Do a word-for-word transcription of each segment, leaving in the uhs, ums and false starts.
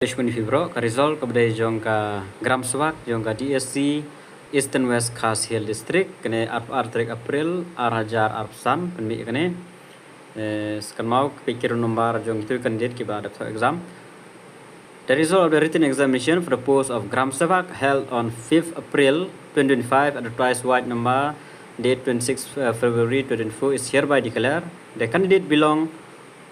Khublei shibun ïa phi baroh. Ka result kaba dei jong ka Gram Sabak jong ka D S C Eastern West Khasi Hills District, kane arphew ar tarik April ar hajar arphew san, pynmih kane. Eh, sa kynmaw, peit ki roll number jong kito ki candidate kiba dep thoh exam. The result of the written examination for the post of Gram Sabak held on fifth April twenty twenty-five, advertised, wide number, date twenty-six, uh, February twenty twenty-four, is hereby declared. The candidate belong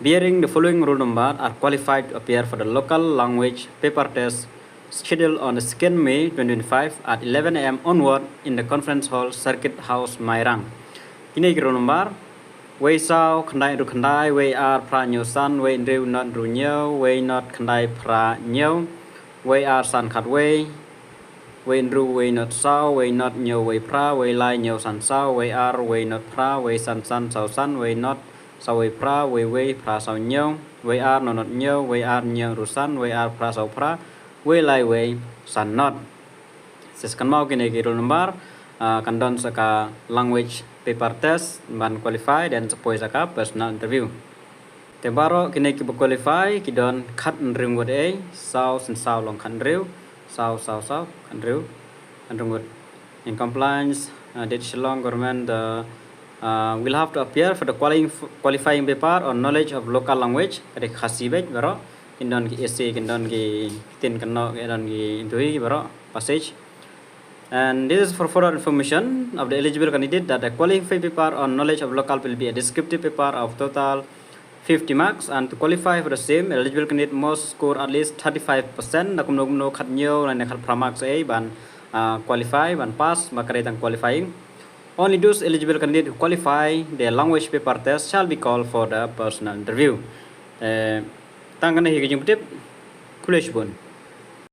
bearing the following roll number are qualified to appear for the local language paper test scheduled on the second May twenty twenty-five at eleven A M onward in the conference hall, Circuit House, Mairang. Kine ki roll number: wei saw khyndai hynriew khyndai, wei ar phra hynñiew san, wei hynriew not hynriew hynñiew, wei not khyndai phra hynñiew, wei ar san khatwei, wei hynriew wei not saw, wei not hynñiew wei phra, wei lai hynñiew san saw, wei ar wei not phra, wei san san saw san, wei not saw wei phra, wei wei phra saw hynñiew, wei ar not not hynñiew, wei ar hynñiew hynriew san, wei ar phra saw phra, wei lai wei san not. Sa kynmaw, kine ki roll number, ah, kan don sa ka language paper test ban qualify, then sa poi sa ka personal interview. Te baroh kine kiba qualify ki don khathynriew ngut ei, saw sien saw long khathynriew, saw saw saw khathynriew, khathynriew ngut. In compliance, uh, with Shillong Government, the, uh, will have to appear for the quali-, qualifying paper on knowledge of local language, ka dei Khasi beit baroh, kin don ki essay, kin don ki ktien kynnoh, kin don ki interview baroh, passage. And this is for further information of the eligible candidate that the qualifying paper on knowledge of local will be a descriptive paper of total fifty marks, and to qualify for the same, eligible candidate must score at least thirty-five percent, da kumno kumno khathynñiew lane khatphra marks ei ban, ah, qualify, ban pass, ba ka dei tang qualifying. Only those eligible candidate who qualify the language paper test shall be called for the personal interview. Eh, tang kane hi ka jingpyntip. Khublei shibun.